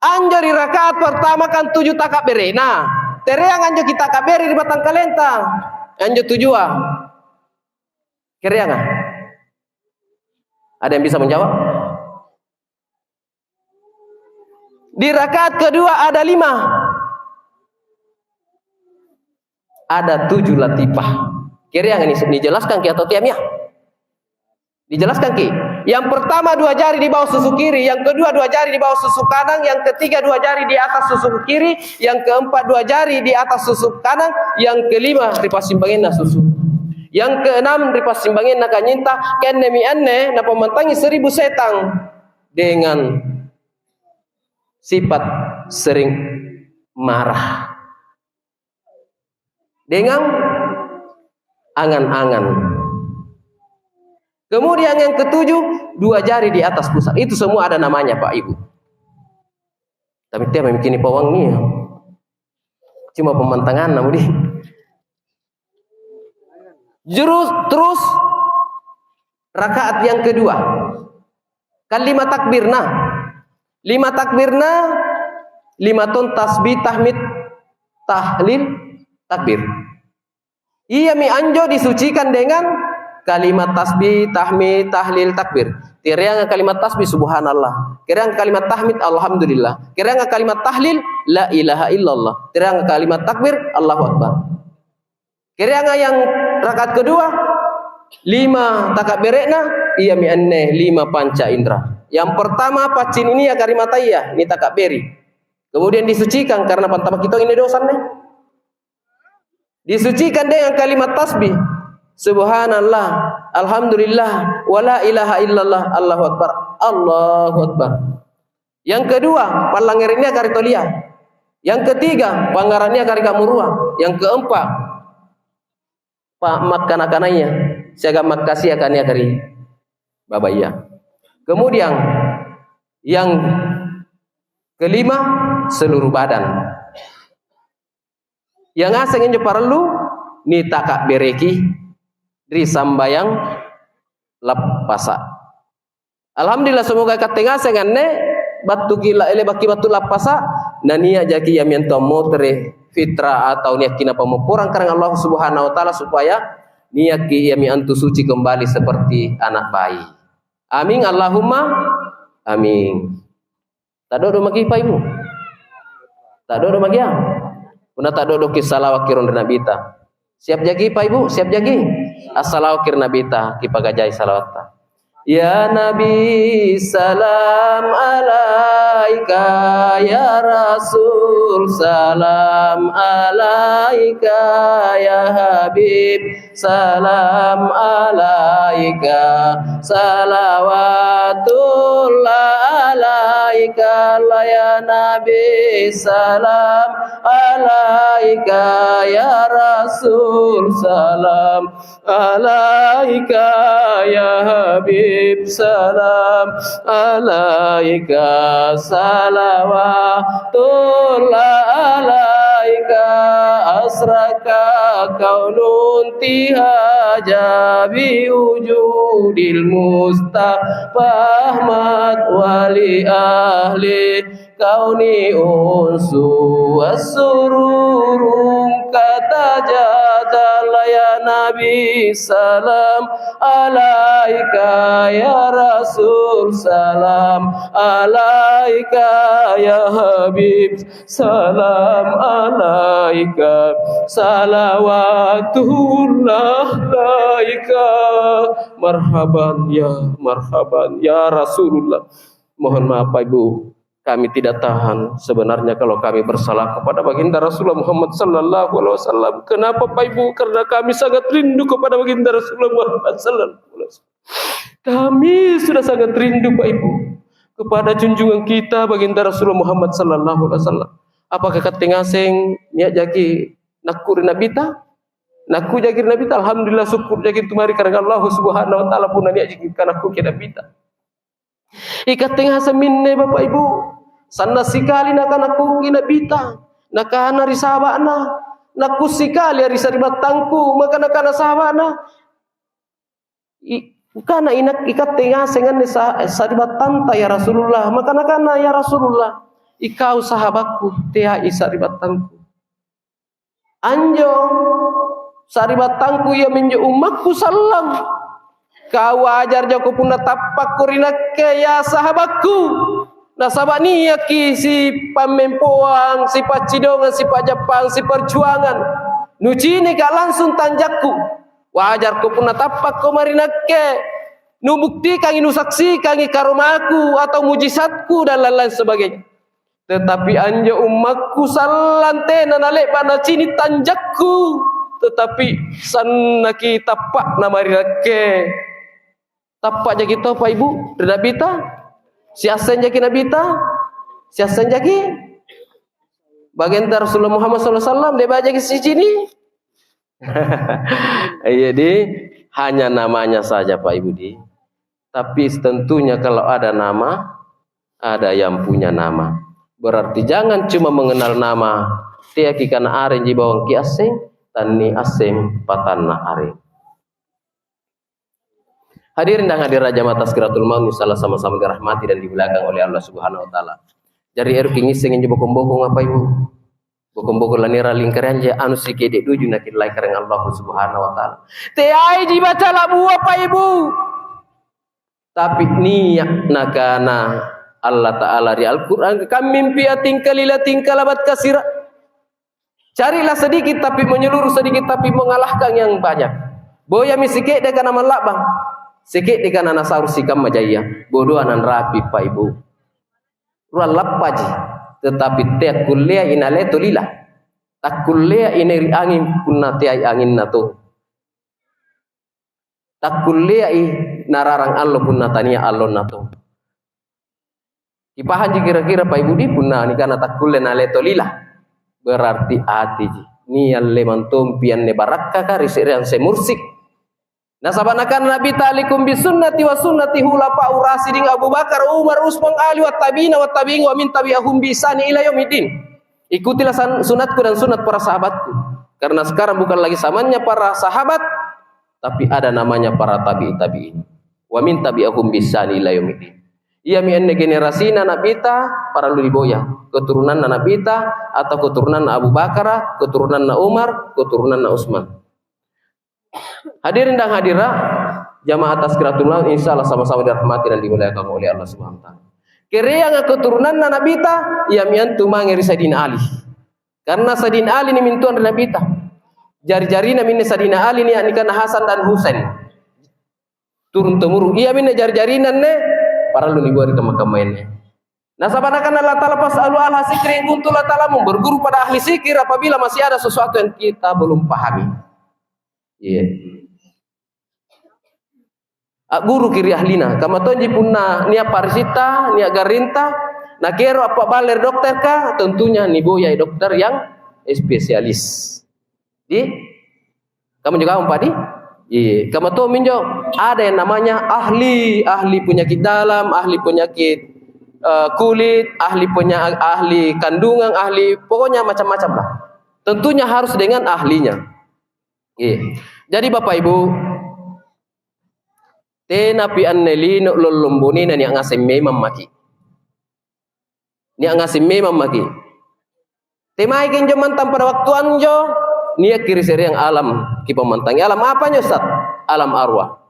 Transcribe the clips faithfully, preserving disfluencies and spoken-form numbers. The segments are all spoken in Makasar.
Anjo ri rakaat pertama kan tuju takabbere'na. Tereang anjo kitakabere' ri batangkalenta. Anjo tujua. Kereanga? Ada yang bisa menjawab? Di rakaat kedua ada lima. Ada tujuh latifah. Kereanga ni-, nijelaskan ki atau tiamia? Dijelaskan ki. Yang pertama dua jari di bawah susu kiri, yang kedua dua jari di bawah susu kanan, yang ketiga dua jari di atas susu kiri, yang keempat dua jari di atas susu kanan, yang kelima ri passimbangenna susu. Yang keenam ri passimbangenna kanynyinta, kennemi anne napammantangi seribu setang dengan sifat sering marah. Dengan angan-angan. Kemudian yang ketujuh, dua jari di atas pusat. Itu semua ada namanya, Pak, Ibu. Tapi tiap memikirkan pawang nih, ya. Cuma pemantangan namun di. Terus, terus rakaat yang kedua. Kan lima takbirna. Lima takbirna, lima ton tasbih, tahmid, tahlil, takbir. Iami anjo disucikan dengan kalimat tasbih, tahmid, tahlil, takbir. Kereanga kalimat tasbih, subhanallah. Kereanga kalimat tahmid, alhamdulillah. Kereanga kalimat tahlil, la ilaha illallah. Kereanga kalimat takbir, Allahu Akbar. Kereanga yang rakaat kedua, lima takabbere'na, iami anne lima panca indra. Yang pertama, paccini'na ri mataya, nitakabberi. Kemudian disucikan karena pantamaki tongi dosanna. Disucikan dengan kalimat tasbih. Subhanallah, alhamdulillah, wa la ilaha illallah, Allahu Akbar, Allahu Akbar. Yang kedua, pallangngere' niaka ri tolia. Yang ketiga, pangngara' niaka ri ka'murua. Yang keempat, pa-, makkana-kanaya siagang makkasiaka niaka ri babaya. Kemudian, yang kelima, seluruh badan. Yang ngaseng injo parallu nitakabbereki ri sambayang lappasa. Alhamdulillah, semoga ikatte ngaseng anne battuki la-, le'baki battu lappasa, nania' jaki iami antu ammotere' fitrah atau niakki napammopporang karaeng Allah Subhanahu wa Ta'ala, supaya niakki iami antu suci kembali seperti anak bayi. Amin, Allahumma amin. Ta'do'do' maki, Pak, Ibu? Ta'do'do' maki, ya? Punna ta'do'doki, salawakki rong ri Nabita. Siap jaki, Pak, Ibu? Siap jaki? Assalawakki ri Nabita, kipakajai salawatta. Ya Nabi, salam alaika, ya Rasul, salam alaika, ya Habib, salam alaika, salawatullah alaika, ya Nabi, salam alaika, ya Rasul, salam alaika, ya Habib, salam alaika, salawatullah alaika, asraka kaunun tihaja bi wujudil Mustafa Ahmad wali ahli kauni unsu wassururung katajadala ya Nabi salam alaika ya Rasul salam alaika ya Habib salam alaika salawatullah alaika marhaban ya marhaban ya Rasulullah. Mohon maaf Pak Ibu, kami tidak tahan sebenarnya kalau kami bersalah kepada Baginda Rasulullah Muhammad sallallahu alaihi wasallam. Kenapa Pak Ibu? Karena kami sangat rindu kepada Baginda Rasulullah Muhammad sallallahu alaihi wasallam. Kami sudah sangat rindu Pak Ibu kepada junjungan kita Baginda Rasulullah Muhammad sallallahu alaihi wasallam. Apakah katte ngaseng nia' jaki nakku ri Nabita? Nakku jaki ri Nabita, alhamdulillah syukur jaki tu mari karena Allah Subhanahu wa taala punna nia' jaki kanakku ki Nabita. Ikatte ngaseng minne, Bapa Ibu, sanna' sikali nakanakkuki Nabita, nakana ri sahaba'na, nakku sikali ri sari'battangku, maka nakana sahaba'na, i-, Kukana, "Inak-, ikatte ngaseng anne sa-, sari'battanta, ya Rasulullah." Maka nakana, "Ya Rasulullah, ikau sahabakku, teai sari'battangku." Anjo sari'battangku iaminjo ummakku sallang. Kau wajar jako punna tappakko ri nakke, ya sahabakku. Nasaba' nia'ki sipammempoang, sipaccidongang, sipa'jappang, siperjuangang. Nucineka langsung tanjakku. Wajarko punna tappakko mae ri nakke. Nubuktikangi, nusaksikangi karomaku atau mujizatku dan lain-lain sebagainya. Tetapi anjo ummakku sallang tena nale'ba' nacini' tanjakku, tetapi sannaki tappa'na mae ri nakke. Tappa' jaki' tau, Pak, Ibu, ri Nabita? Siasseng jaki' Nabita? Siasseng jaki'? Bagenta Rasulullah Muhammad sallallahu alaihi wasallam, le'ba' jaki' sicini'? Iya, di, hanya namanya saja, Pak, Ibu, di. Tapi tentunya kalau ada nama, ada yang punya nama. Berarti jangan cuma mengenal nama, teaki kana arenji bawang kiasseng, tanniasseng patanna areng. Hadirin dan hadirat jamaah Tazkiratul Maut, insya Allah sama-sama dirahmati dan dimuliakan oleh Allah Subhanahu wa Ta'ala. Jari, eroki ngisseng injo bokong-bokong apa, Ibu? Bokong-bokong lanierang lingkareang, anu sike'de' duju nakillai Karaeng Allah Subhanahu wa Ta'ala. Teaiji baca la'bua, Pak, Ibu. Tapi nia' nakana Allah Ta'ala ri Al-Qur'an, "Kam min fi'atin qalilatin ghalabat katsiratan." Carilah sedikit tapi menyeluruh, sedikit tapi mengalahkan yang banyak. Boyami sike'deka namalla'bang, sike'deka nanasau' sikamma jaia. Bodoa nanrapi', Pak, Ibu. Ruang lappaji, tetapi teakkulleai naleto lila. Takkulleai nairi' anging punna teai anginna to. Takkulleai nararang allo punna tania allonna to. Kipahanji kira-kira, Pak, Ibu, di, punna nikana takkulle naleto lila? Berarti atiji. Nialle mantompi anne barakkaka ri se'reang semursik. Nasaba' nakana Nabi, "Ta'alaikum bisunnati wa sunnati khulafa'ur rasyidin Abu Bakar, Umar, Utsman, Ali, wattabi'ina wattabi'in wa min tabi'ahum bi ihsani ila yaumiddin." Ikutilah san-, sunatku dan sunat para sahabatku. Karena sekarang bukan lagi zamannya para sahabat, tapi ada namanya para tabi'i tabi'in. Wa min tabi'ahum bi ihsani ila yaumiddin. Iami anne generasina Nabita parallu niboya. Keturunanna Nabita atau keturunanna Abu Bakara, keturunanna Umar, keturunanna Utsman. Hadirin dan hadirat, jamaah Tazkiratul Maut, insya Allah sama-sama dirahmati dan dimuliakan oleh Allah Subhanahu wa Ta'ala. Kereanga keturunanna Nabita, iami antu mange ri Sayyidina Ali. Karena Sayyidina Ali ni mintuang ri Nabita. Jari-jarina minne Sayyidina Ali nia' nikana Hasan dan Husain. Turun temurun. Iaminne jari-jarina anne parallu niboya ri kamma-kamma anne. Nasaba' nakana Allah Ta'ala, "Fas'alu ahla dzikri in kuntum la ta'lamun." Berguru pada ahli zikir apabila masih ada sesuatu yang kita belum pahami. Iya. A'guruki ri ahlina. Kamma tonji punna nia' parisitta, nia' garrinta, nakiero' appa'balle ri dokterka, tentunya niboyai dokter yang spesialis. Di? Kamu juga, Pak, di? Iya, kamma tomminjo, ada yang namanya ahli, ahli penyakit dalam, ahli penyakit, eh, kulit, ahli penya-, ahli kandungan, ahli, pokoknya macam-macam lah. Tentunya harus dengan ahlinya. Iya. Jadi, Bapak Ibu, tenapi anne lino' lollong bonena nia' ngaseng memang maki'. Nia' ngaseng memang maki'. Temaiki injo mantang pada waktu anjo, nia'ki ri se'reang alam kipammantangi. Alam apa anjo, Ustaz? Alam arwah.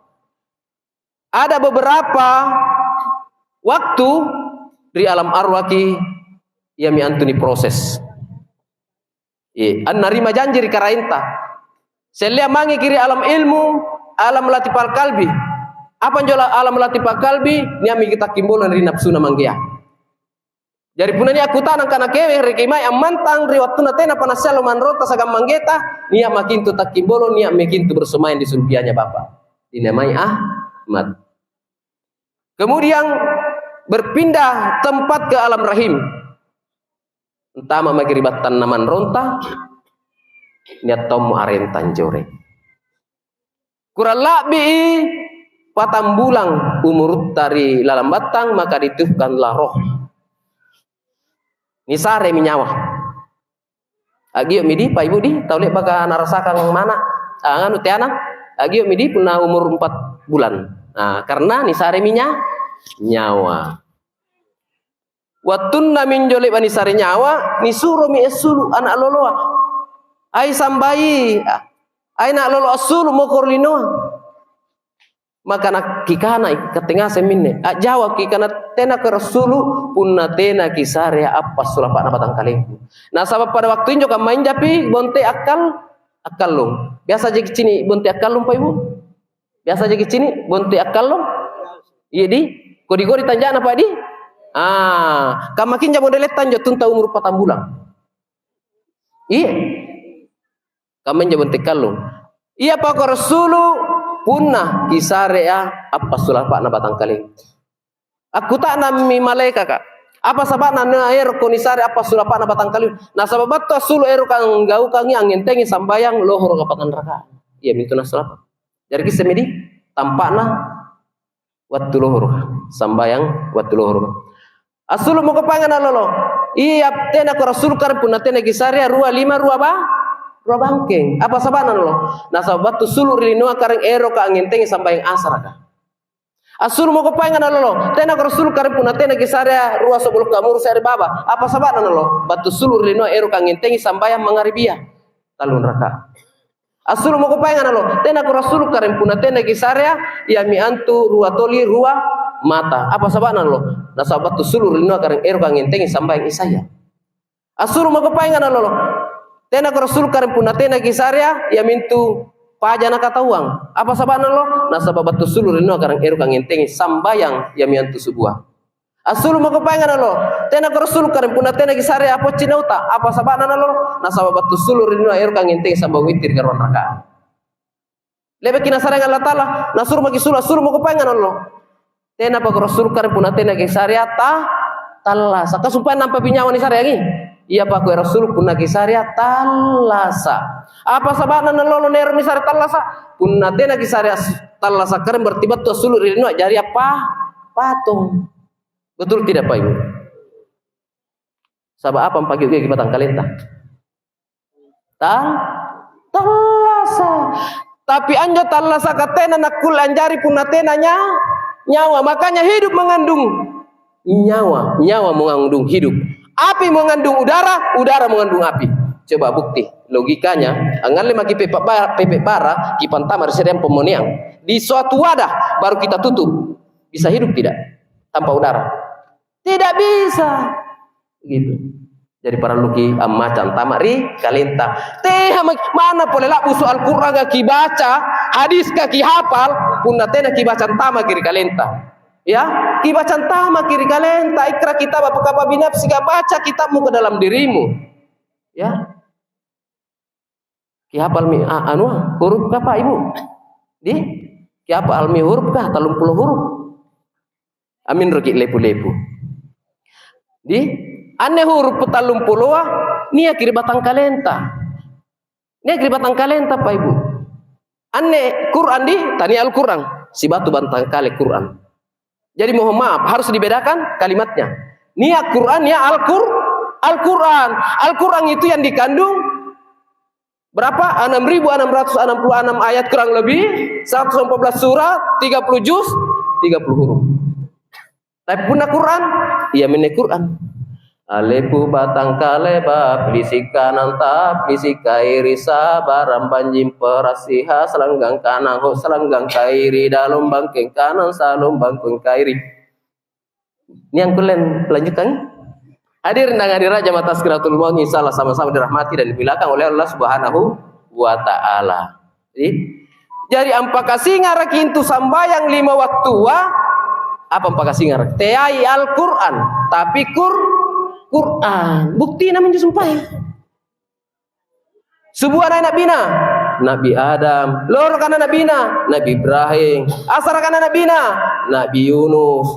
Ada beberapa waktu ri alam arwahki, iami antu niproses. Eh, annarima janji ri Karaenta. Selleang mangeki ri alam ilmu, alam latipal kalbi. Apa anjo la-, alam latipal kalbi? Nia'mi takkimbolo ri napsuna manggea. Jari punna nia' kutana angkana kewereki mae ammantang ri wattunna tenapa nassiallo manrota siagang manggeta, nia' maki' intu takkimbolo, nia' maki' intu bersemayam di sulbianya Bapa'. Dinamai Ahmad. Kemudian berpindah tempat ke alam rahim. Antama' maki' ri battanna manronta, nia' tommo arenta anjoreng. Kurang la'bii patang bulang umurutta ri lalang battang, maka ditiupkanlah roh. Nisaremi nyawa. A'gio'mi di, Pak Ibu di, tau le'baka narasakang mana', ah, nganu, teana, a'gio'mi di punna umur empat bulan. Nah, karena nisaremi nya-, nyawa. Wattunna minjo le'ba' nisare nyawa, nisuromi assulu' ana' loloa. "Ai sambai, ai na' lolo assulu' moko ri linoa." Maka nakkikana ikatte ngaseng minne, a'jawaki kana, "Tena kero assulu' punna tena kisarea appa' sulapa'na batangkalengku." Nasaba' pada waktu injo kamma injapi bonte' akkal-, akkallong. Biasa jaki cini' bonte' akkallong, Pa' Ibu? Biasa jaki cini' bonte' akkallong? Iya, di? Kodi-kodi tanja'na, Pa', di? Ah, kamma kinja modele'ta anjo tunta umuru' patang bulang. Iya. Kamma injo bonte' kallong. Iya pako rassulu' punna kisarea appa' sulapa'na batangkaleng. Akkuta'nammi malaekaka, "Apa saba'na naerokko nisare appa' sulapa'na batangkaleng?" "Nasaba' battu assulu' eroka anggaukangi angngentengi sambayang lohoroka patanraka'na." Iamintu nassalapa'. Jari kissemmi di tampa'na wattu lohoroka, sambayang wattu lohoroka. Assulu' mako paeng ana' lolo. Iya, tena koro assulu' karaeng punna tena kisarea rua lima rua ba-, rua bangkeng. Apa saba'na lolo? Nasaba' battu assulu' ri linoa karaeng eroka angngentengi sambayang asaraka. Assulu' mako paeng ana' lolo. Tena koro assulu' karaeng punna tena kisarea rua so'bolo' kamuru se're baba. Apa saba'na lolo? Battu assulu' ri linoa eroka angngentengi sambayang mangngaribia. Tallung raka'. Assulu' mako paeng ana' lolo, tena koro assulu' karaeng punna tena kisarea, iami antu rua toli rua mata. Apa saba'na lolo? Nasaba' battu assulu' ri linoa karaeng eroka angngentengi sambayang isaya. Assulu' mako paeng ana' lolo, tena koro assulu' karaeng punna tena kisarea, iamintu paja nakatauang. Apa saba'na lolo? Nasaba' battu assulu' ri linoa karaeng eroka angngentengi sambayang iami antu subua. Assulu' mako paeng ana' lolo. Tena koro assulu' karaeng punna tena kisarea apocci nauta. Apa saba'na ana' lolo? Nasaba' battu assulu' ri linoa eroka angngentengi sambayang wittiri' karuang raka'. Le'baki Nasarang Allata'ala, nasuro maki' assulu', assulu' mako paeng ana' lolo. Tena pako assulu' karaeng punna tena kisarea ta-, tallasa'. Kasumpaeng nampa pi nyawa nisareangi? Iya pako assulu' punna kisarea tallasa'. Apa saba'na ana' lolo naero' nisare tallasa'? Punna tena kisarea as-, tallasa' karaeng berarti battu assulu' ri linoa a'jari apa? Patong. Betul tidak, Pak, Ibu? Saba' apa ampakioki batangkalenta? Ta-, tallasa'. Tapi anjo tallasaka tena nakkulle anjari punna tena nya-, nyawa. Makanya hidup mengandung nyawa, nyawa mengandung hidup. Api mengandung udara, udara mengandung api. Coba bukti, logikanya, angngalle maki' pepe' ba-, pepe' bara, kipantama' ri se'reang pammoneang. Di suatu wadah, baru kita tutup. Bisa hidup tidak? Tanpa udara. Tidak bisa. Gitu. Jadi paralluki ammaca antama' ri kalenta. Teha maki' manna pole la'busu' Al-Qur'anga kibaca, hadiska kihapal, punna tena kibaca antamaki' ri kalenta. Ya, kibaca antamaki' ri kalenta, "Iqra kitabaka kafa binafsika," baca kitabmu ke dalam dirimu. Ya. Kihapalmi a-, anua, huruf kapa, Ibu? Di? Kihapalmi huruf kah? Tallumpulo huruf. Aminroki' lepu-lepu. Di? Anne huruf tallumpuloa niaki' ri batangkalenta. Niaki' ri batangkalenta, Pa', Ibu. Anne Qur'an di, tania Al-Qur'an. Sibatu batangkale Qur'an. Jadi mohon maaf, harus dibedakan kalimatnya. Nia' Quran, nia' Al-Qur-, Al-Quran. Al-Quran itu yang dikandung berapa? Enam ribu enam ratus enam puluh enam ayat kurang lebih, seratus empat belas surah, tiga puluh juz, tiga puluh huruf. Tapi punna Quran, iaminne Quran. Alepu batangkale ba, plisi kanang ta, plisi kairi, sabarang banjing perasiha, selanggang kanang ho, selanggang kairi, dalung bangkeng kanang, salung bangkeng kairi. Ini yang kulen lanjutkan. Hadirin dan hadirat jamaah Tazkiratul Maut, insya Allah sama-sama dirahmati dan dimuliakan oleh Allah Subhanahu wa Ta'ala. Jadi, jadi ampakasingaraki intu sambayang lima wattua, apa ampakasingaraki? Teai Al-Quran, tapi Qur-, Quran. Buktina minjo sumpae. Subua nai nabina? Nabi Adam. Lorokana nabina? Nabi Ibrahim. Asarakana nabina? Nabi Yunus.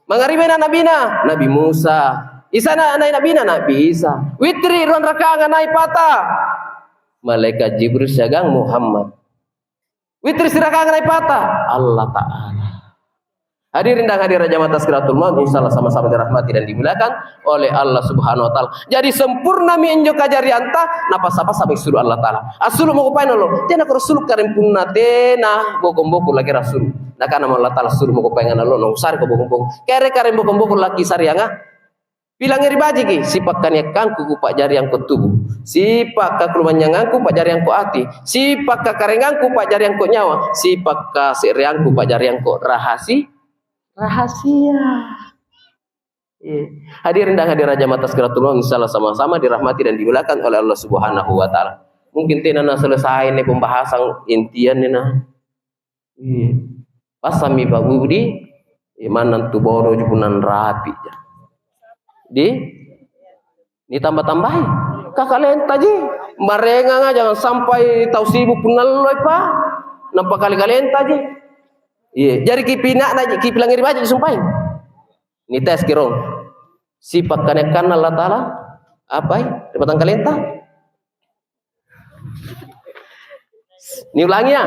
Mangaribena nabina? Nabi Musa. Isana nai nabina? Nabi Isa. Witri ruang rakanga nai pata? Malaikat Jibril siagang Muhammad. Witri sirakanga nai pata? Allah Ta'ala. Hadirin dan hadirat jamaah Tazkiratul Maut, insya Allah sama-sama dirahmati dan dimuliakan oleh Allah Subhanahu wa Ta'ala. Jadi, sempurnami anjo kajarianta, napasa-pasa maki' assulu' Allah Ta'ala. Assulu' mako paeng allo, tena koro assulu' karaeng punna tena bokong-bokong laki assulu'. Nakanamo Allah Ta'ala, "Assulu' mako paeng allo, nakusareko bokong-bokong." Kere-karaeng bokong-bokong laki sareanga. Pilangngeri bajiki, sipa' kaniakkangku kupa'jariangko tubu, sipa' kakulumanynyangangku pa'jariangko ati, sipa' kakaraengangku pa'jariangko nyawa, sipa' kase'reangku pa'jariangko rahasi-, rahasia. Iya. Hadirin dan hadirat jamaah Tazkiratul Maut, insya Allah sama-sama dirahmati dan dimuliakan oleh Allah Subhanahu wa Ta'ala. Mungkin tena naselesai anne pembahasan intianna. Iya. Passammi Pak Budi, iya, manna antu bodoji punna anrapi'ja. Di, nitamba-tambahi. Kakalentaji. Maraenganga jangan sampai tau sibuk punna alloi, Pak. Nampa kale-kalentaji. Iya, jari kipina'naji, kipilangngeri baji' disumpaeng. Niteski rong. Sipa' kaniakkanna Allah Ta'ala, apai? Ri batangkalenta? Niulangi ya.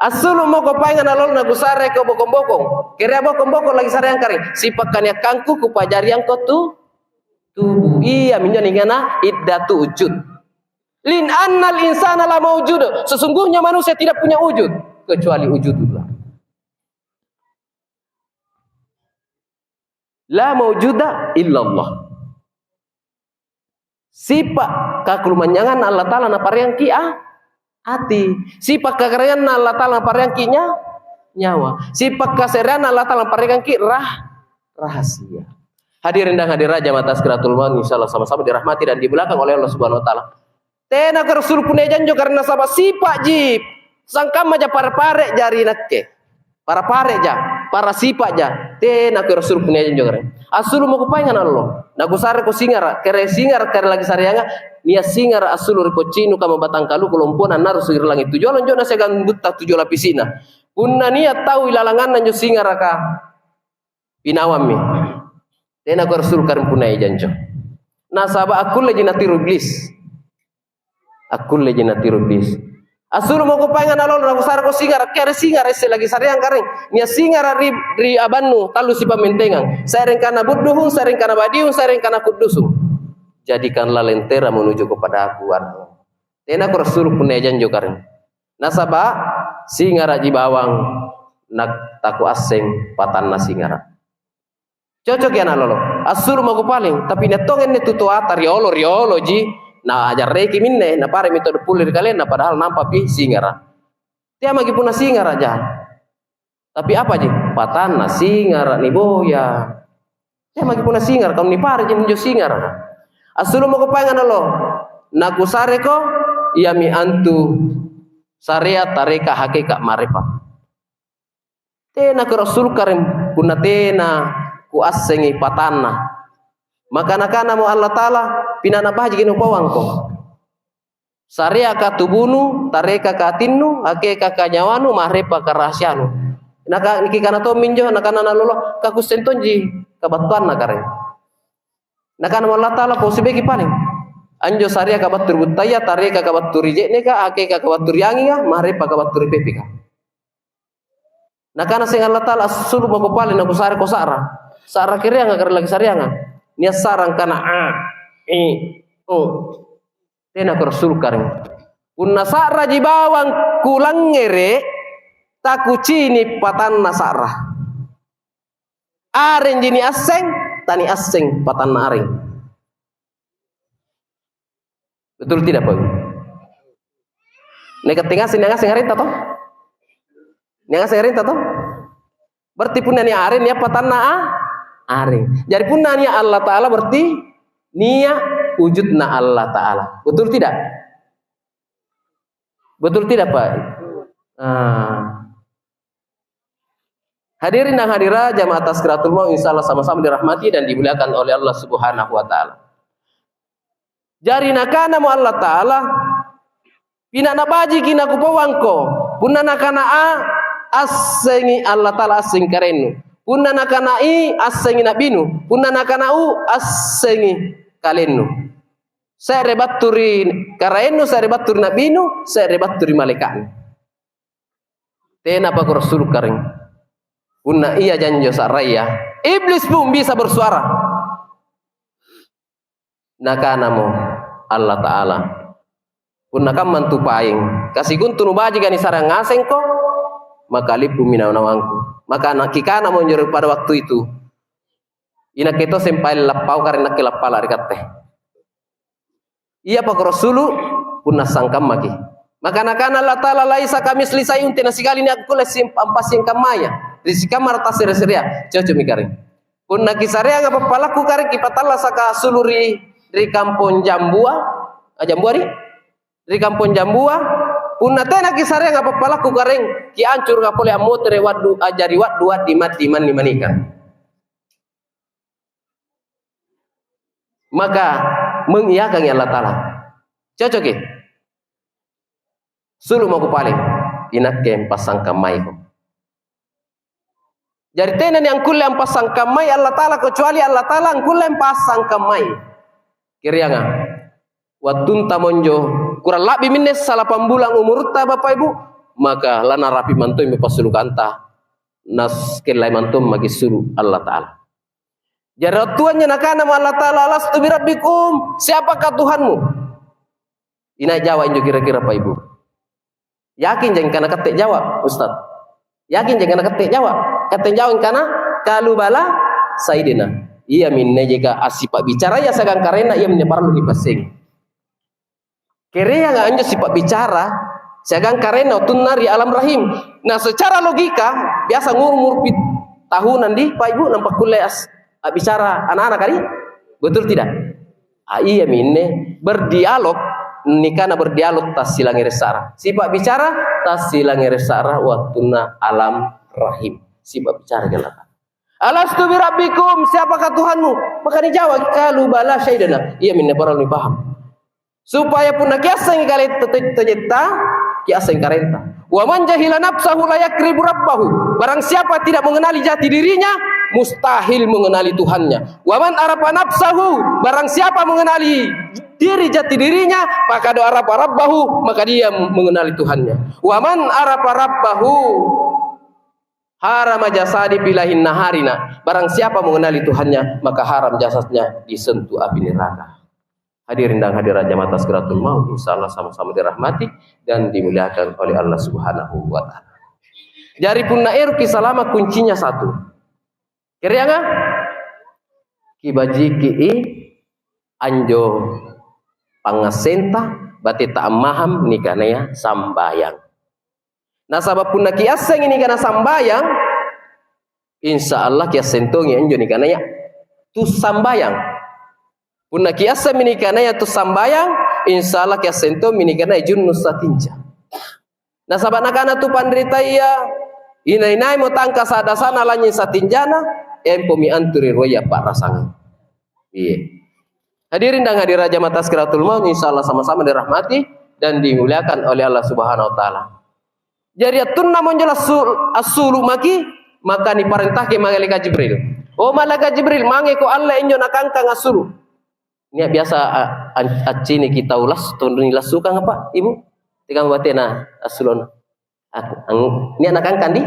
Assulu' mako paenga nalolo nakusareko bokong-bokong. Kerea bokong-bokong laki sareang karaeng. Sipa' kaniakkangku kupa'jariangko tu, tubu. Iaminjo ningana iddatu wujud. Lin annal insana la maujud. Sesungguhnya manusia tidak punya wujud kecuali wujudullah. La maujuda illallah. Sipa' kakulumanynyangangna Allah Ta'ala napareangki a-, ati. Sipa' kakaraenganna Allah Ta'ala napareangki nya-, nyawa. Sipa' kase'reanna Allah Ta'ala napareangki rah-, rahasia. Hadirin dan hadirat jamaah Tazkiratul Maut, insya Allah sama-sama dirahmati dan dimuliakan oleh Allah Subhanahu wa Ta'ala. Tena koro assulu' punna ejanjo, karena saba' sipa'ji, sangkammaja para-pare'ja ri nakke. Para-pare'ja, para sipa'ja. Tena koro assulu' punna ejanjo, karena assulu' mako paenga nalolo. Nakusareko singara', kere singara' kere laki sareanga, nia' singara' assulu' ri pocci'nu kamma batang kaluku lompona annarusu' ri langi' tuju alonjo'na siagang butta tuju lapisi'na. Punna nia' tau ilalanganna anjo singaraka, pinawammi. Tena koro assulu' karaeng punna ejanjo. Nasaba' akkulleji natiru iblis. Akkulleji natiru iblis. Assulu' mako paenga nalolo, nakusareko singara', kere singara' isse laki sareang karaeng. Nia' singara' ri, ri abannu, tallu sipammentengang. Se'reng kana budduhung, se'reng kana badiung, se'reng kana kuddusung. Jadikanlah lentera menuju kepadaku, anu. Tena koro assulu' punna ejanjo karaeng. Nasaba' singara'ji bawang na-, takuasseng patanna singara'. Cocoki ana' lolo. Assulu' mako paling, tapi nia' tongi anne tu toata riolo-rioloji, naajarreki minne, naparemi todo' pulle ri kalenna, padahal nampapi singara'. Tea maki' punna singara'ja. Tapi apaji? Patanna singara' niboya. Tea maki' punna singara', kanu nipareji anjo singara'ka. Assulu' mako paeng ana' lolo. Nakusareko, iami antu sarea tareka hakeka ma'rifat. Tena koro assulu' karaeng punna tena kuassengi patanna. Maka nakanamo Allata'ala, "Pina' nabajiki nupauangko. Sareaka tubunu, tarekaka atinnu, hakekaka nyawanu, ma'rifaka rahasianu." Naka-, nikikana tomminjo, nakana nalolo, "Kakuasseng tonji kabattuanna karaeng." Nakanamo Allata'ala, "Pao sibeki paling. Anjo sareaka battu ri buttaya, tarekaka battu ri je'neka, hakekaka battu ri anginga, ma'rifaka battu ri pepeka." Nakana seng Allata'ala, "Assulu' mako paling nakusareko sa'ra. Sa'ra kereanga, kare laki sareanga." Nia' sa'ra angkana a, i, u. Tena koro assulu' karaeng. Punna sa'raji bawang kulangngere', takucini' patanna sa'ra. Arenji niasseng, taniasseng patanna areng. Betul tidak, Pak? Nikatte ngaseng, niangaseng arenta toh? Niangaseng arenta toh? Berarti punna nia' areng, nia' patanna a-, areng. Jari punna nia' Allata'ala berarti nia' wujudna Allata'ala. Betul tidak? Betul tidak, Pak? Ah. Hadirin dan hadirat jamaah Tazkiratul Maut, insya Allah sama-sama dirahmati dan dimuliakan oleh Allah Subhanahu wa Ta'ala. Jari nakanamo Allata'ala, "Pina' nabajiki nakupauangko." Punna nakana a, assengi Allata'ala, assengi karaennu. Punna nakana i, assengi nabinu. Punna nakana u, assengi kalennu. Se're battu ri karaennu, se're battu ri nabinu, se're battu ri malaeka'nu. Tenapa koro assulu' karaeng. Punna ia janjo sa'raya, iblis pun bisa bersuara. Nakanamo Allata'ala, "Punna kamma antu paeng, kasikontu nubajika nisareang ngasengko, maka lippumi nawa-nawangku." Maka nakikanamo anjo pada waktu itu, "Inakke to sempaeng lappau kare nakke lappala' ri katte. Iapa koro sulu' punna sangkammaki." Maka Nakana Allata'ala, "Laisa kamitsli syai'un," tena sikali nia' kulle sim-, ampassingkammaya ri sikamma' tasere-serea. Cocokmi kare. Punna kisareanga pappalakku kare, kipattallasaka sulu' ri, ri kampong Jambua, a, Jambua ri? Ri kampong Jambua, punna tena kisareanga pappalakku kare, kiancuruka pole ammotere' waddu, a'jari waddu waddi matti manni manikang. Maka mengiyakangi Allata'ala. Cocoki? Sulu' mako pale, inakke ampassangkammaiko. Jari tena niangkulle ampassangkammai Allata'ala, kecuali Allata'ala angkulle ampassangkammai. Kereanga, wattunta monjo, kurang la'bi minne salapang bulang umurutta, Bapa Ibu, maka lanarapi' mantommi passulukanta, nas-, kellai mantommaki' sulu' Allata'ala. Jari wattuanjo nakanamo Allata'ala, "Alastu birabbikum, siapakah Tuhanmu?" Inai jawa injo kira-kira, Pak Ibu? Yakin jaki kana katte jawa, Ustaz? Yakin jaki kana katte jawa? Katte jawa kana, "Qalu bala, syaidna." Iaminne jeka assipa'bicaraya siagang karaenna, iaminne parallu nipassengi. Kereanga anjo sipa'bicara siagang karaenna wattunna ri alam rahim. Nah, secara logika, biasa nguru-nguru pit-, tahunang di, Pak Ibu, nampa kulle as-, a'bicara ana'-ana' kadi? Betul tidak? Ah, iaminne berdialog, nikana berdialog tasilangngere' sa'ra. Sipa'bicara tasilangngere' sa'ra wattunna alam rahim. Sipa'bicara ke'nanga. "Alastu birabbikum, siapakah Tuhanmu?" Maka nijawab, "Qalu bala, syaidna." Iaminne parallu nipahang. Supaya punna kiassengi kale to-, to-, tojetta, kiasseng karaenta. "Wa man jahila nafsahu la yakribu rabbahu." Barang siapa tidak mengenali jati dirinya, mustahil mengenali Tuhannya. "Wa man arafa nafsahu," barang siapa mengenali diri jati dirinya, "faqad arafa rabbahu," maka dia mengenali Tuhannya. "Wa man arafa rabbahu harama jasadi fi lahin naharina." Barang siapa mengenali Tuhannya, maka haram jasadnya disentuh api neraka. Hadirin dan hadirat jamaah Tazkiratul Maut, insya Allah sama-sama dirahmati dan dimuliakan oleh Allah Subhanahu wa Ta'ala. Jari punna eroki salama, kuncinya satu. Kereanga? Kibajiki anjo pangngassenta, bateta ammahang nikanaya sambayang. Nasaba' punna kiassengi nikana sambayang, insya Allah kiasseng tongi anjo nikanaya tu sambayang. Punna kiassemmi nikanaya tu sambayang, insya Allah kiasseng tommi nikanaya junnu' satinja. Nasaba' nakana tu panritaya, "Inai-naimo tangkasa' dasa'na lanynying satinjana, empomi antu ri ruaya pa'rasangang." Iya. Hadirin dan hadirat jamaah Tazkiratul Maut, insya Allah sama-sama dirahmati dan dimuliakan oleh Allah Subhanahu wa Ta'ala. Jari attunnamo anjo lassu-, assulu' maki, maka niparentaki malaeka' Jibril. "O malaeka' Jibril, mangeko allei anjo nakangkang assulu'." Nia' biasa a-, a-, acciniki tau las-, tau nilassukanga, Pak, Ibu? Tegang batena assulu'na. Ak-, ang-, nia' nakangkang di?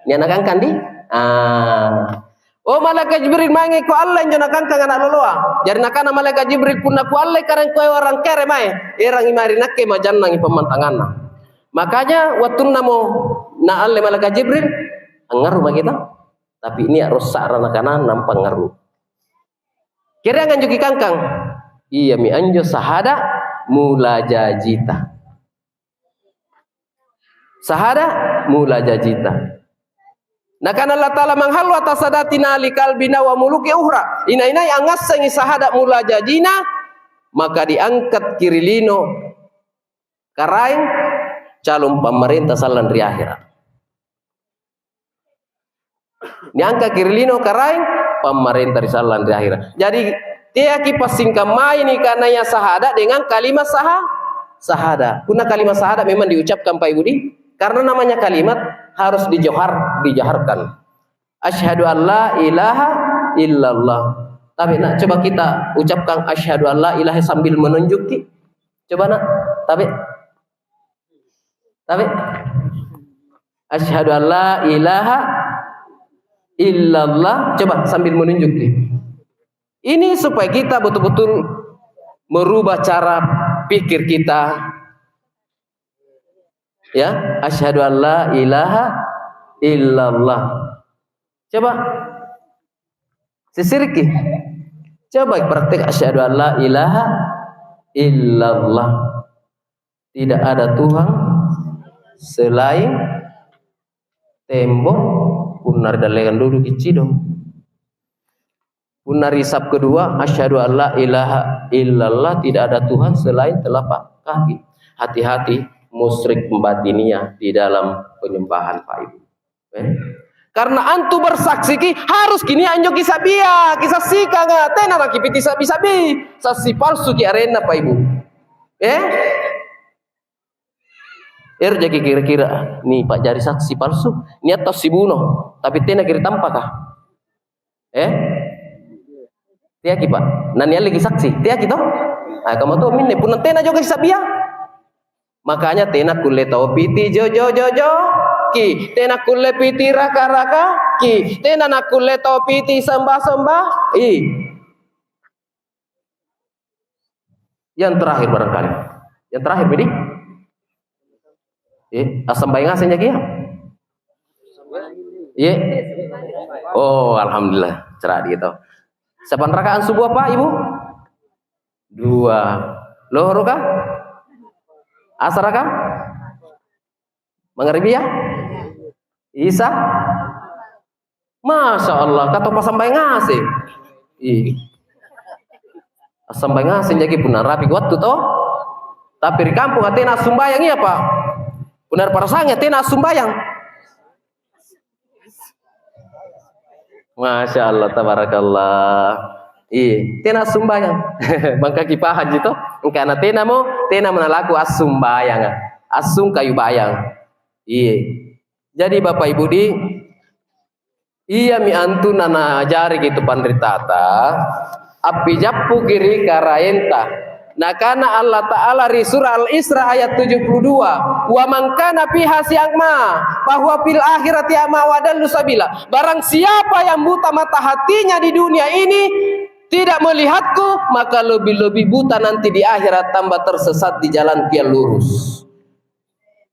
Nia' nakangkang di? Ah. "O malaeka' Jibril, mangeko allei anjo nakangkang ana' loloa." Jari nakana malaeka' Jibril, "Punna kuallei karaeng kuawarang kere mae, erangi mae ri nakke majannangi pammantanganna." Makanya wattunnamo naalle malaeka' Jibril, angngarru' maki tau. Tapi nia' rossa'ra nakana nampa angngarru'. Kereanga anjo kikangkang? Iami anjo sahada' mulajajita. Sahada' mulajajita. Nakana Allata'ala, "Man halwata sadatina li kalbina wa muluki uhra." Inai-nai angngassengi sahada' mulajajina, maka diangkatki ri lino Karaeng calon pammarenta sallang ri ahera'. Niangkaki ri lino Karaeng pammarenta ri sallang ri ahera'. Jadi, teaki passingkammai nikanaya sahada' dengan kalimat saha-, sahada'. Punna kalimat sahada' memang diucapkan, Pak Ibu, di, karena namanya kalimat harus dijohar-, dijaharkan. Asyhadu an la ilaha illallah. Tabe', nak, coba kita ucapkan asyhadu an la ilaha sambil menunjukki. Coba, nak, tabe'. Tabe'. Asyhadu an la ilaha illallah. Coba sambil menunjuk nih. Ini supaya kita betul-betul merubah cara pikir kita. Ya, asyhadu an la ilaha illallah. Coba sisiriki. Coba praktek asyhadu an la ilaha illallah. Tidak ada Tuhan selain tembok, punna ri dallekang duduki cidong. Punna ri saf kedua, asyhadu an la ilaha illallah, tidak ada Tuhan selain telapak kaki. Hati-hati, musyrik batiniah di dalam penyembahan, Pak Ibu. Eh? Karena antu bersaksiki, harus kinia anjo kisabia, kisassikanga, tena nakipiti sabi-sabi, sassi palsuki arenna, Pak Ibu. Eh? Ero' jaki kira-kira nipa'jari saksi palsu, nia' tau sibuno, tapi tena ki ri tampaka. Eh? Teaki, Pak. Nanialleki saksi, teaki to? Ah, kamma to minne, punna tena jokaki sabbia. Makanya tena kulle tau piti jo-jo-jo-joki, tena kulle piti raka-rakaki, tena nakkulle tau piti sembah-sembah. Ih. Yang terakhir barangkali. Yang terakhir, Bidi? Eh, assambayang ngaseng jaki ya? Iya. Oh, alhamdulillah, cerah gitu. Sapan rakaat subuh apa, Ibu? Dua. Lohoro kah? Asara kah? Mangaribia? Isa? Masya Allah, kata pasambayang ngaseng. Ih. Assambayang ngaseng jaki punna rapi wattu to. Tapi ri kampung tena assumbayang iya, Pak. Punna ri parasanga tena assumbayang. Masya Allah, tabarakallah. Iya, tena assumbayang. Mangka kipahang ji to. Engkana tenamo, tenamo nalaku assumbayanga. Assung kayu bayang. Iya. Jadi Bapak Ibu di, iami antu nanajariki tu panritata, appijappuki ri Karaenta. Nakana Allah Ta'ala ri Surah Al-Isra ayat tujuh puluh dua, "Wa man kana fi hadzihi a'ma, fa huwa fil akhirati a'ma wa adallu sabila." Barang siapa yang buta mata hatinya di dunia ini, tidak melihatku, maka lebih-lebih buta nanti di akhirat, tambah tersesat di jalanku yang lurus.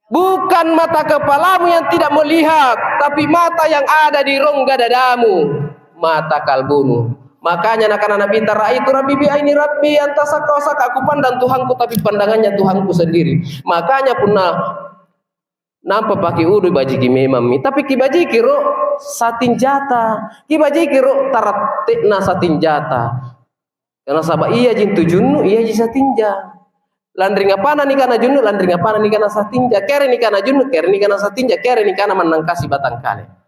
Bukan mata kepalamu yang tidak melihat, tapi mata yang ada di rongga dadamu, mata kalbumu. Makanya nakana Nabi, "Taraitu Rabbi bi aini Rabbi, antasakka wasakka, aku pandang Tuhanku, tapi pandangannya Tuhanku sendiri." Makanya punna nampa paki udu bajiki memammi, tapi kibajiki ro satinjata, kibajiki ro taratte'na satinjata. Nasaba' iaji antu junnu', iaji satinja. Lanri ngapana nikana junnu', lanri ngapana nikana satinja. Kere nikana junnu', kere nikana satinja, kere nikana mannangkasi batangkale.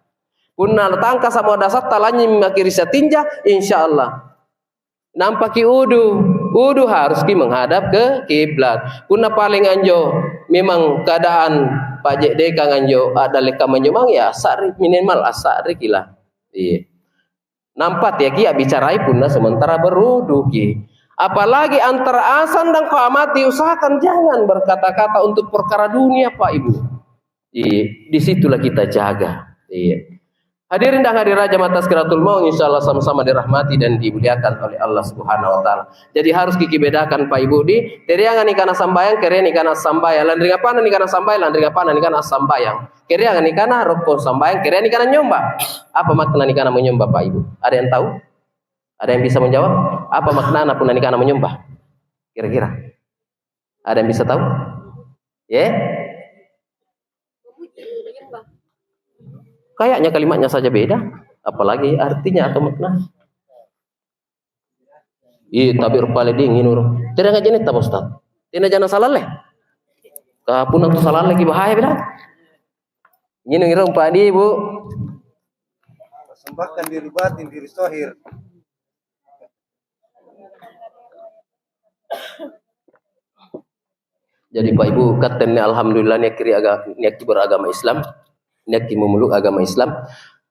Punna tangkasa'mo dasatta lanynying maki' ri satinja, insya Allah. Nampaki udu, udu haruski menghadap ke kiblat. Punna paling anjo memang keadaan paje'nekang anjo a'dallekang anjo mange, ya assa'ri, minimal assa'riki lah. Iya. Nampa teaki a'bicarai punna sementara berwuduki. Apalagi antara azan dan qamati, usahakan jangan berkata-kata untuk perkara dunia, Pak Ibu. Iya, di situlah kita jaga. Iya. Hadirin dan hadirat jamaah Tazkiratul Maut, insya Allah sama-sama dirahmati dan dimuliakan oleh Allah Subhanahu wa Ta'ala. Jadi, harus kiki bedakan, Pak Ibu, di kereanga nikana sambayang, kerea nikana sambayang, lanri ngapana nikana sambayang, lanri ngapana nikana sambayang. Kereanga nikana rokko sambayang, kerea nikana nyomba. Apa makna nikana menyomba, Pak Ibu? Ada yang tahu? Ada yang bisa menjawab? Apa maknana punna nikana menyomba? Kira-kira? Ada yang bisa tahu? Ya? Kayaknya kalimatnya saja beda, apalagi artinya atau makna. Iya, tapi rupale dingin, uru. Tena ngajenetta, Pak Ustaz. Tena jana salalle. Ka punna tu salalleki bahaya beda. Nginung irung padi, Bu. Persembahkan diri batin, diri zahir. Jadi, Pak Ibu, katte anne alhamdulillah niakki ri aga-, niakki beragama Islam, niakki memeluk agama Islam.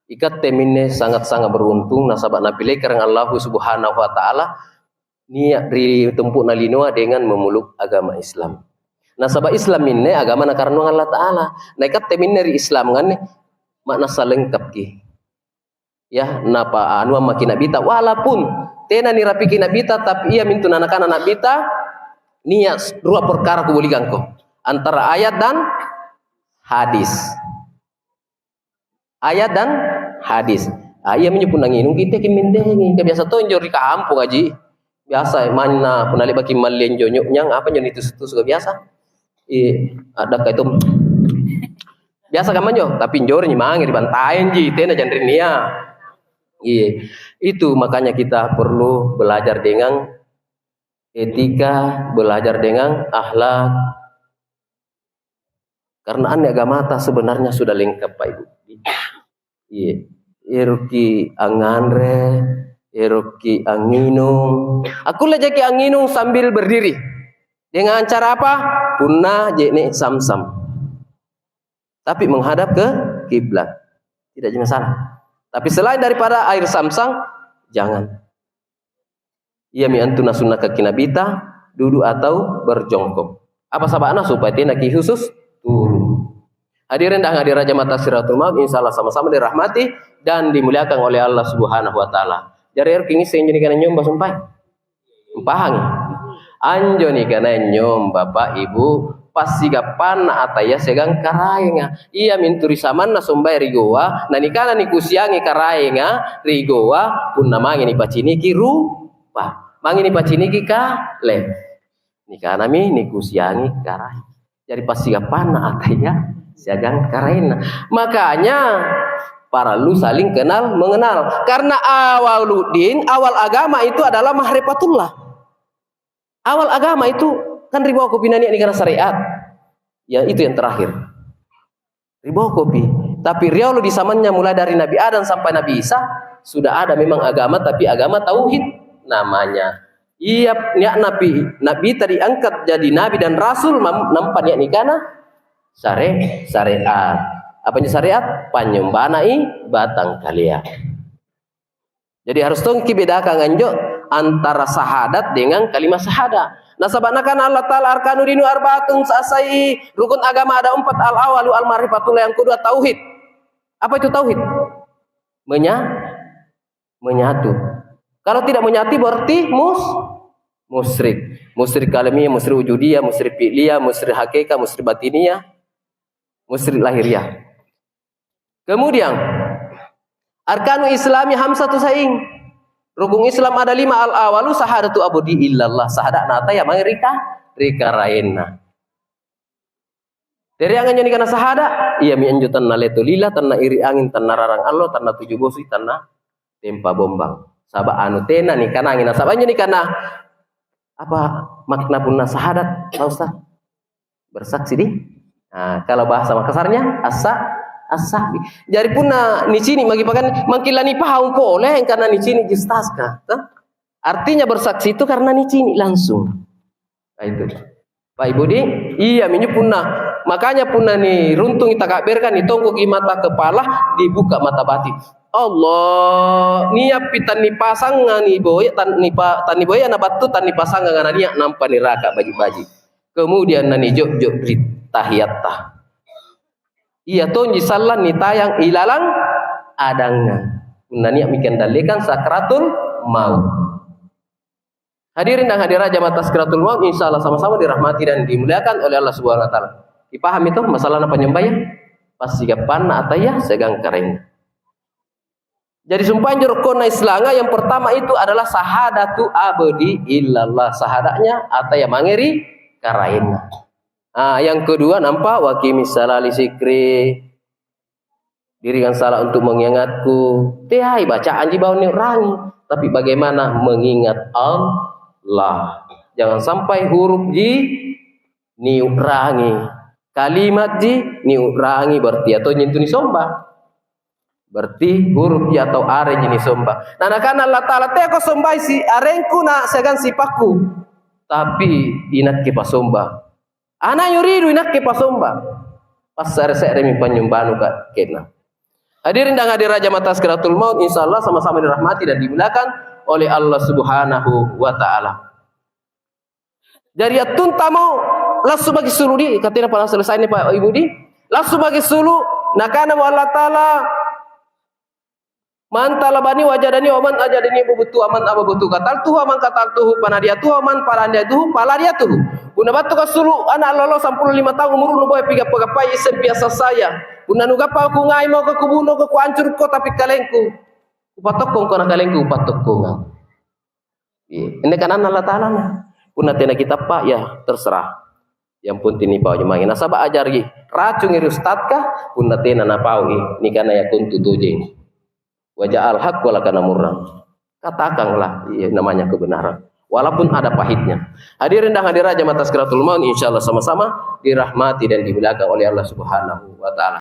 Ikatte minne sangat-sangat beruntung nasaba' napilekkerang Allahu Subhanahu wa Ta'ala nia' ri tumpu'na linoa dengan memeluk agama Islam. Nasaba' Islam minne agama nakarannuang Allah Ta'ala. Na ikatte minne ri Islam nganne ma'nassa lengkapki. Ya, napa anuang maki' Na'bita, walaupun tena nirapiki Na'bita, tapi iamintu nanakana Na'bita, nia' rua perkara kuboligangko, antara ayat dan hadis. Ayat dan hadis. Ah, iaminjo punna nginung kitte kimmendengi, ka biasa tonjo ri kamponga ji. Biasa manna punna le'baki malli anjo nyu'nyang, apa njo nitusu-tusu ka biasa? Iya, a'dakka itu. Biasa kammanjo, tapi njoreng mange ri bantaeng ji, tena janrinnia. Iya, itu makanya kita perlu belajar dengan etika, belajar dengan akhlak. Karena anne agamata sebenarnya sudah lengkap, Pak Ibu. Iya. Eroki angnganre, eroki angnginung. Akkulle jaki angnginung sambil berdiri. Dengan cara apa? Punna je'ne' samsam. Tapi menghadap ke kiblat. Tidak jadi masalah. Tapi selain daripada air samsam, jangan. Iami antu nasunnakaki Nabita, dudu atau berjongkok. Apa saba'na? Supaya tena kihusus turu. Hadirin dan hadirat jamaah Taskiratul Maut, insya Allah sama-sama dirahmati dan dimuliakan oleh Allah Subhanahu wa Ta'ala. Jari, ero' kingisseng injo nikana nyomba, sumpae? Mpahangi? Anjo nikana nyomba, Pak, Ibu, passigappanna ataya siagang karaenga. Iamintu ri samanna sombae ri Gowa, nanikana nikusiangi karaenga ri Gowa, punna mange nipaciniki rupa, mange nipaciniki kale. Nikanami nikusiangi karaeng. Jari passigappanna ataya siagang karaenna. Makanya parallu saling kenal mengenal. Karena awwaluddin, awal agama itu adalah ma'rifatullah. Awal agama itu kan ri bokopi nania' nikana syariat. Ya, itu yang terakhir. Ri bokopi. Tapi riolo di zamannya mulai dari Nabi Adam sampai Nabi Isa, sudah ada memang agama, tapi agama tauhid namanya. Iya, nia'na pi-, Nabita diangkat jadi nabi dan rasul, mam-, nampa nia' nikana syare-, syariat. Apa injo syariat? Panynyombanai batangkalea. Jadi harus tongki bedakang anjo antara syahadat dengan kalimat syahadat. Nasaba' nakana Allah Ta'ala, "Arkanu dinu arba'atun, sa'asai rukun agama ada empat, al-awalu al-ma'rifatullah, yang kedua tauhid." Apa itu tauhid? Menya-, menyatu. Kalau tidak menyatu berarti mus-, musyrik. Musyrik kalamiyah, musyrik wujudiyah, musyrik fi'liyah, musyrik hakikat, musyrik batiniyah, musyrik lahiriah. Kemudian, arkanu Islami hamsatu saing. Rukun Islam ada lima, al-awalu syahadatu abdi illallah, syahadatna ataya mae ri ka-, ri karaenna. Tereang anjo nikana syahada, iami anjo tannaleto lila, tannairi anging, tannararang allo, tannatuju bosi, tannatempa bombang. Saba' anu tena nikanangi, nasaba' anjo nikana, apa makna punna syahadat, Pak Ustaz? Bersaksi di? Nah, kalau bahasa Makassarnya, assa-, assahbi. Jari punna nicini' maki' pakanne, mangkila nipahang pole, karena nicini' jistaska, toh? Artinya bersaksi itu karena nicini' langsung. Nah, itu. Pak Ibu di, iami injo punna, makanya punna niruntungi takabberekang, nitongkoki mata kepala, dibuka mata batin. Allah, nia'pi tannipasanganga niboya, tannipa-, tanniboyaya nabattu, tannipasanganga nania' nampa niraka baji'-baji'. Kemudian nanijo'jo' ri tahiyatta. Ia tonji sallang nitayang ilalang adangngang. Punna nia'mi kendalikan sakratul maut. Hadirin dan hadirat jamaah Tazkiratul Maut, insya Allah sama-sama dirahmati dan dimuliakan oleh Allah Subhanahu wa Ta'ala. Kipahami toh masalahna panynyombayya? Passigappanna ataya siagang karaenna. Jadi, sumpae anjo rokkonna Islanga, yang pertama itu adalah syahadatu abdi illallah, sahada'nya ataya mange ri karaenna. Ah, yang kedua nampa waqimis shalata li dzikri. Dirikan shalat untuk mengingatku. Teai bacaan ji bawang niu'rangi, tapi bagaimana mengingat Allah. Jangan sampai huruf ji niu'rangi, kalimat ji niu'rangi, berarti iya tonji antu nisomba. Berarti huruf ji atau are ji nisomba. Na nakana Allah Ta'ala, "Teako sombai si arengku na siagang sipakku, tapi inakke pasomba." Ana' yuridu inakke pasomba. Passare-saremi panynyombannu ka ke'na. Hadirin dan hadirat jamaah Tazkiratul Maut, insya Allah sama-sama dirahmati dan dimuliakan oleh Allah Subhanahu wa Ta'ala. Jari attuntamo lassu maki' sulu' di, katena pada selesai ni Pak Ibu di, lassu maki' sulu', nakanamo Allah Ta'ala, Man talabani wajadani, wa man ajadani bubuttu, wa man abubuttu kataltuhu, wa man kataltuhu panadiatuhu, wa man panadiatuhu paladiatuhu. Punna battu kasulu ana' allo-allo sampulo lima taung umuru, nuboya pigappa-gappai isseng piasa saya. Punna nugappa kungai mako, kubunuko, kuancurukko, tapi kalengku kupattokko, angkana kalengku kupattokkongang. Iya. Anne kananna Allata'ala na. Punna tena kitappa, ya terserah. Yang penting nipau mange. Nasaba' a'jari racungi ri ustadka, punna tena napaui, nikana ya kuntu tojeng. Wa ja'al haq wa lakana murran. Katakanlah, iya, namanya kebenaran. Walaupun ada pahitnya. Hadirin dan hadirat jamaah Tazkiratul Maut, insyaallah sama-sama dirahmati dan dimuliakan oleh Allah Subhanahu wa Ta'ala.